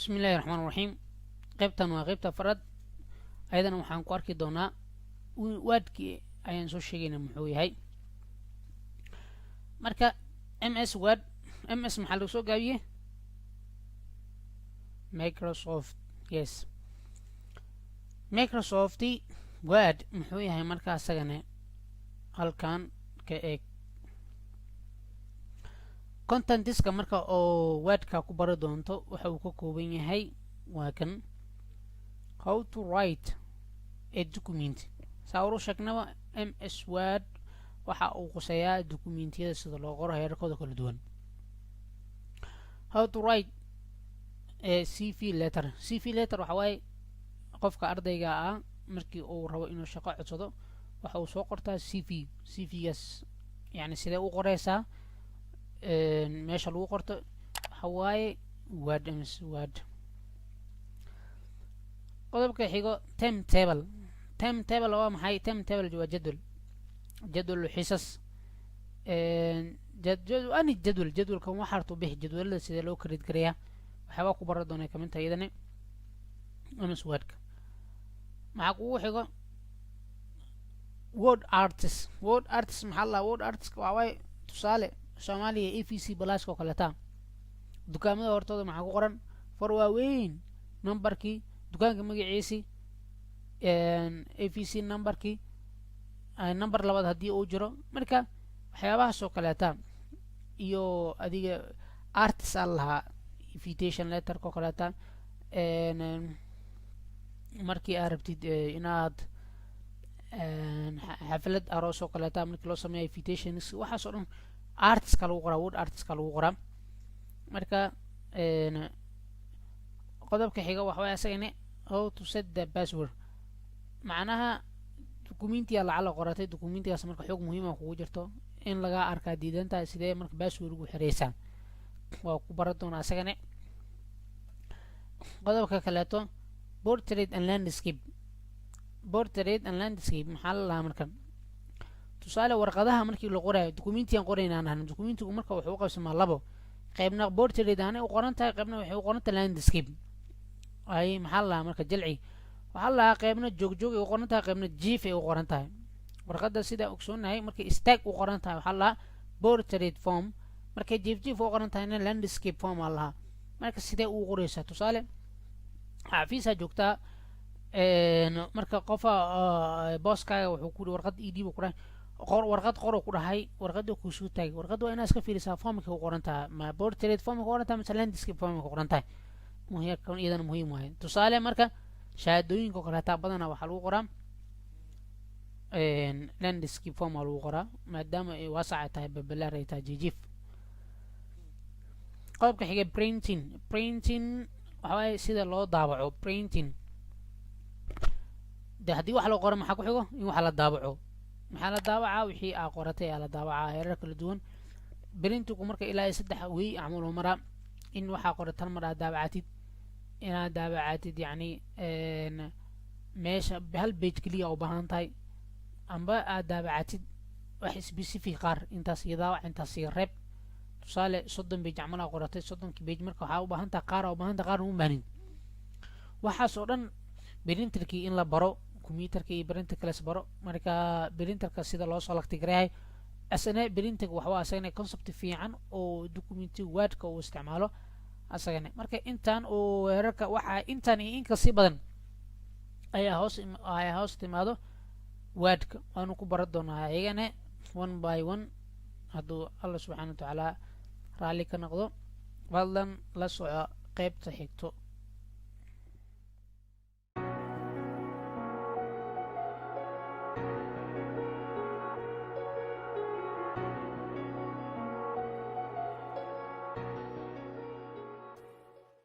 Bismi Illaahi Raxmaan Raxiim. Qaybtan waa qaybta afaraad. Ayadana waxaan ku arki doonaa Wordkii ayaan soo sheegayna muxuu yahay. Marka MS Word, MS maxaa lagu soo gaabiye? Microsoft, yes. Microsoft Word muxuu yahay? Marka asagana halkan ka eeg contentiska. Marka oo Wordka ku bari doonto, waxa uu ka kooban yahay waa kan: how to write a document. Saa uru sheegnaba, MS Word waxa uu quseeyaa documentiyada sida loo qoro, heerarkooda kala duwan. How to write a CV letter. CV letter waxa waaye qofka ardayga ah markii uu rabo inuu shaqo codsado, waxa uu soo qortaa CV. CV-gaas yani sidee u qoreysaa? Meesha lagu qorto waxa waaye Word, MS Word. Qodobka xigo, time table. Time table waa maxay? Time table waa jadwal, jadwal xisas, ani jadwal, jadwalkan waxaa rabto bixi. Jadwalada sidee loo create garayaa? Waxyaabaa ku baran doonay kamid tahay iyadani MS Wordka. Maxaa kugu xigo? Word arts. Word arts maxaa la? Word arts waxaa waaye, tusaale, Soomaaliya EVC Pluska oo kaleeta, dukaamada hortooda maxaa ku qoran? Far waaweyn, numberkii dukaanka magaciisi, EVC numberkii, number labaad haddii uu jiro. Marka waxyaabahaas oo kaleeta iyo adiga arts aan lahaa, invitation letterka oo kaleeta, markii aad rabtid inaad xaflad aroos oo kaleeta markii loo sameeya invitations, waxaas oo dhan artska lagu qoraa, word artska lagu qoraa. Marka qodobka xiga waxa waye asagani how to set the password. Macnaha documentiga lacala qoratay, documentigaas marka xog muhiima kugu jirto in lagaa arkaa diidantahay, sidee marka password ugu xireysaa? Waa ku baran doonaa asagane. Qodobka kaleeto, portrait and landscape. Portrait and landscape maxaa la lahaa? Marka tusaale, warqadaha markii la qoraayo, documentigan qoraynaan ahna, documentigu marka wuxuu u qaybsamaa labo qaybna: portrait ahanay u qoran tahay, qaybna waxay u qoran tahay landscape. Ay maxaa la lahaa? Marka jalci waxaa la lahaa, qaybna joogjoog ay u qoran tahay, qaybna jiif ay u qoran tahay. Warqadda sidaa ogsoonahay, markay istaag u qoran tahay waxaa la lahaa portrait form, markay jiif jiif u qoran tahayna landscape form aa lahaa. Marka sidee ugu qoreysaa? Tusaale, xafiisaa joogtaa, marka qofa booskaaga wuxuu ku warqad e d bu ku dhahay, qor warqad, qoro ku dhahay. Warqadda kuusoo taagay, warqadda waa inaa iska fiirisaa formka ku qoran tahay, ma portrait formka ku qoran tahay mise landscape formka ku qoran tahay. Iyadana muhiim waaye. Tusaale, marka shahaadooyinka oo kaleetaa badanaa waxaa lagu qoraa landscape form aa lagu qoraa, maadaama ay waasac tahay, babalaar ay tahay, jijiif. Qodobka xiga, printing. Printing waxa waaye sida loo daabaco. Printing de haddii wax la qoro, maxaa ku xigo? In wax la daabaco. Maxaa la daabacaa? Wixii aa qoratay aa la daabacaa, heerar kala duwan. Printigu marka ilaa iyo saddex wey camal oo maraa: in waxaa qoratan mar aad daabacatid, inaad daabacatid yacni meesha hal page keliya u baahan tahay, amba aad daabacatid wax specific qaar, intaas iyo daabac, intaas iyo reeb. Tusaale, 30 page camal aa qoratay, 30kii page marka waxaa u baahan tahay qaar aa u baahan tahay, qaarna uma baahnin. Waxaas oo dhan printerkii in la baro, computerka iyo printerka las baro. Marka printerka sida loo select gareeyahay asana, printerka waxaa asagana concept fiican oo documenti Wordka uu isticmaalo asagana. Marka intaan oo weerarka waxaa intaan iyo in kasii badan ayaa hoos timaado Wordka, waanu ku baran doonaa iyagana one by one, hadduu Alla Subxaana wa Tacaala raalli ka noqdo. Fadlan la soco qeybta xigto.